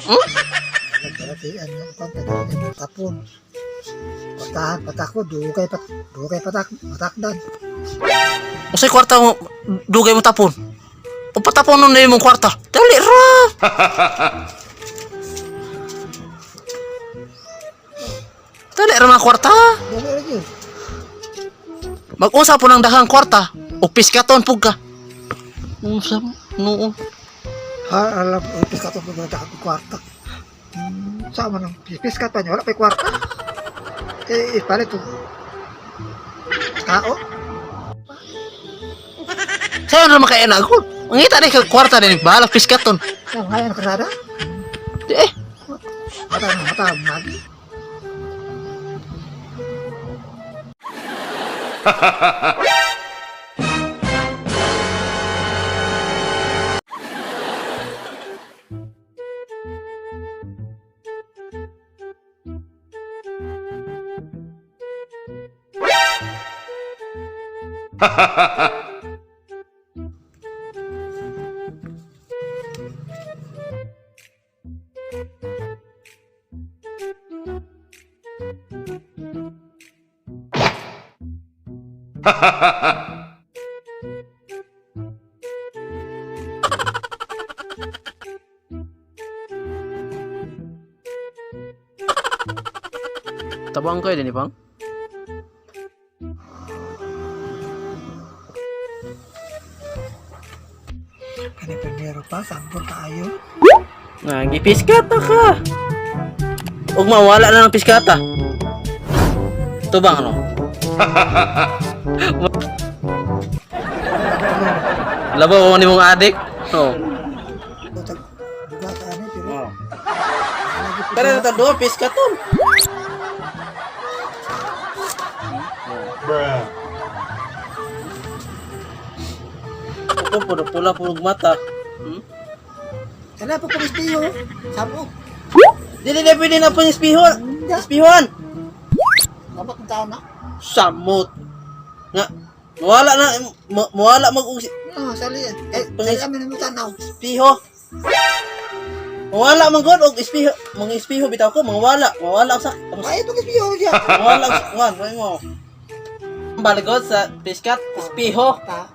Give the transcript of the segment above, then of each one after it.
Hmm? Nagdaratian yung kwan, taga tapon. Patahan, patako, dugay pat, dugay patak, patakdan. Unsay kwarta mo dugay mo tapon? O patapon nun na imong kwarta. Dali ra. Dali ra mga kwarta. Dali ra gyud. Mag-usa po ng daghang kwarta o piskaton pug ka. Unsa noo? Ha, alam, piskat ang pagkakata ko kwarta. Sa man ang piskat pa niya, wala pa kwarta. Eh, palit to. Tao? Sayo na makaina ako. Mangita ni ka kwarta din bahala piskaton. Ang ngayon kasada? Di eh. Mata, mata, magi. Tabang kayo din pang. Kani primero pa, sampol kaayo. Nga gipiskata ka. Ug mawala na ng piskata. Tubang ano? Labaw mo ni mong adik. Oh. Utag, duga ka ani, pero Oh. lagi Pero ito doon, piskaton. Bruh. Ito puro pula puro mata. Hmm? Kala pa pang ispiyo. Samo. Dili na pwede na po yung spihon. Spihon. Dapat ang tao na. Samot. Nga, mawala na, mawala mag No, sali. Eh, sali amin mo tanaw. Espiho. Mawala man god og espiho, mga espiho bitaw ko, mawala, mawala ang sak, ang Ay, pag ispiyo siya. mawala ang wan, wan mo. Baligod sa piskat, espiho. Ta.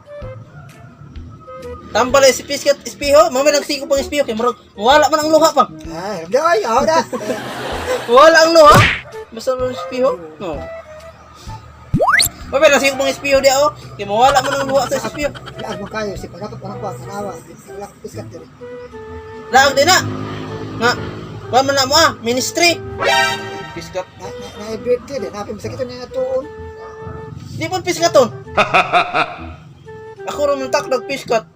Tambal si piskat, espiho, mamay nagsiko pang espiho kay murag mawala man ang luha pa. Ay, ay, oh, da. Wala ang luha. Basta man espiho. No. Mamay nagsiko pang espiho di ako. Kay mawala man ang luha sa espiho. Laag mo kayo, si pagkatop ko ng kuwan, tanawa. Wala kang piskat diri. Laag din na. Nga, wa man na mo ah, ministry. Piskat. Na, na, na, birthday din. Napin, sakit niya natuon. Di po piskaton. Ako ra man takdag piskat.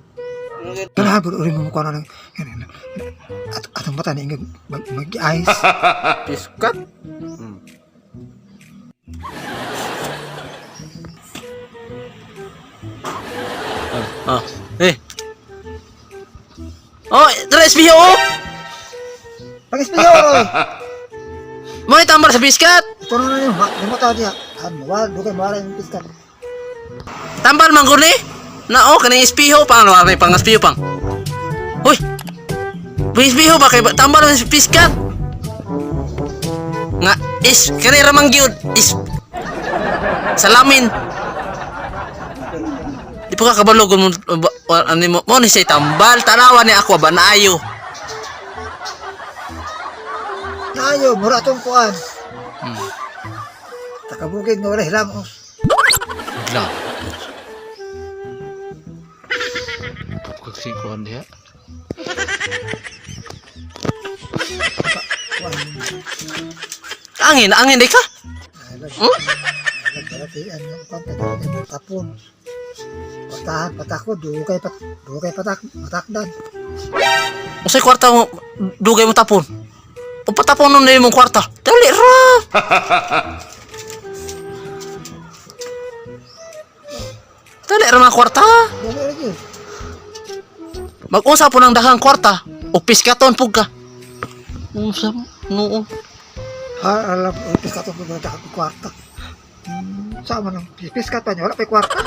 Ganahan po rin mo kuwan na. At atong mata ni ingag mag-eyes. Piskat? Ah, eh. Oh, tara SPO. Oh. Pag ispiyo, oy. Mo tambal sa piskat. Ito na na yun, ma mata niya. Ah, mawala, dugay mawala yung piskat. Tambal man gud ni. Na oh kaning SPO pang ano may pang SPO pang. Hoy. Pang SPO ba kay tambal man sa piskat? Nga is kani ra man gyud is salamin. Di pa ka kabalo kung ano mo mo ni say tambal tanawa ni ako ba naayo. Naayo, mura atong kuwan. Takabugig nga wala hilamos. Lang. Pagkagsikuan diha. Kuwan. Angin, angin di ka. Ay, nagdaratian yung kuwan, taga tapon. Patahan, patako, dugay pat, dugay patak, patakdan. Unsay kwarta mo dugay mo tapon? O patapon nun na imong kwarta. Dali ra. Dali ra mga kwarta. Dali ra gyud. Mag-usa po ng daghang kwarta o piskaton pug ka. Unsa noo? Ha, alam, piskat ang pagkakata ko kwarta. Sa man ang piskat pa niya, wala pa kwarta.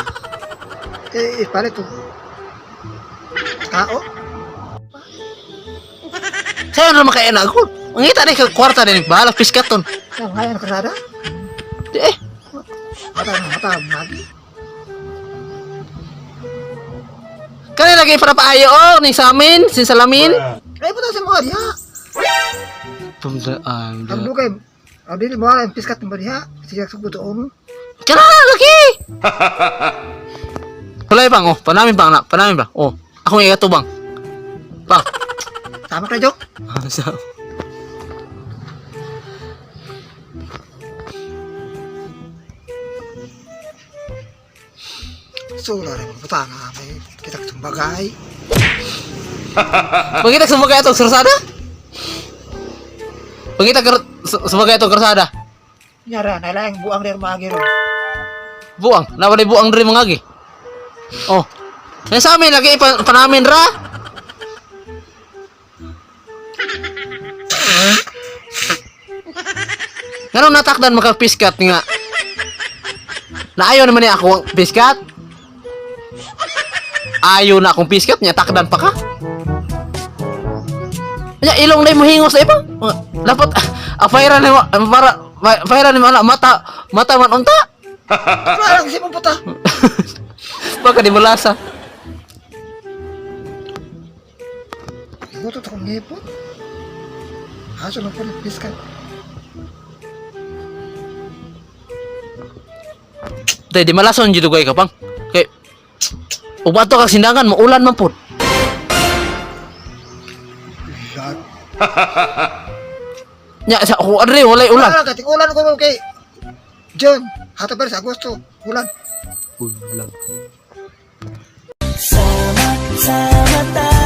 Eh, palit to. Tao? Sayo na makain na ako. Mangita ni kag kwarta din, bahala piskaton. Ang ngayon kasada. Di eh. Mata mata magi. Kani lagi para paayo oh, ning sa amin, sin salamin. Ay puta sa mga diha. Tundaan. Ang dugay. Ang dili mo ang piskat mo diha. Siya sugod ono. Kana lagi. Kulay pang oh, panamin pang na, panamin ba? Oh, ako nga gatubang. Pang. Tama ka jok. Sula rin puta nga may kita bagay. Pangita sa mga itong sursada? Pangita sa mga itong karsada. Nyara na lang buang rin maagi ron. Buang, nawalay buang diri mga agi. Oh. Yan sa amin lagi panamin ra. Ngano natakdan makapiskat nga. Naayo naman ni ako ang piskat. Ayo na akong piskat niya takdan pa ka. Nya ilong na mohingos na ipa. Dapat afayra ni para afayra ni mana mata mata man unta. Wala lang si mo puta. Baka di malasa. Gusto to kong ngipon. Aso lang po ng piskat. Day, di malason jud ka pang. Kay ubato kag sindangan maulan man pud. Lahat. Nya sa ako adre walay ulan. Wala lang, ulan ko kay John, hata pa rin sa Agosto, ulan. Ulan. Sama-sama.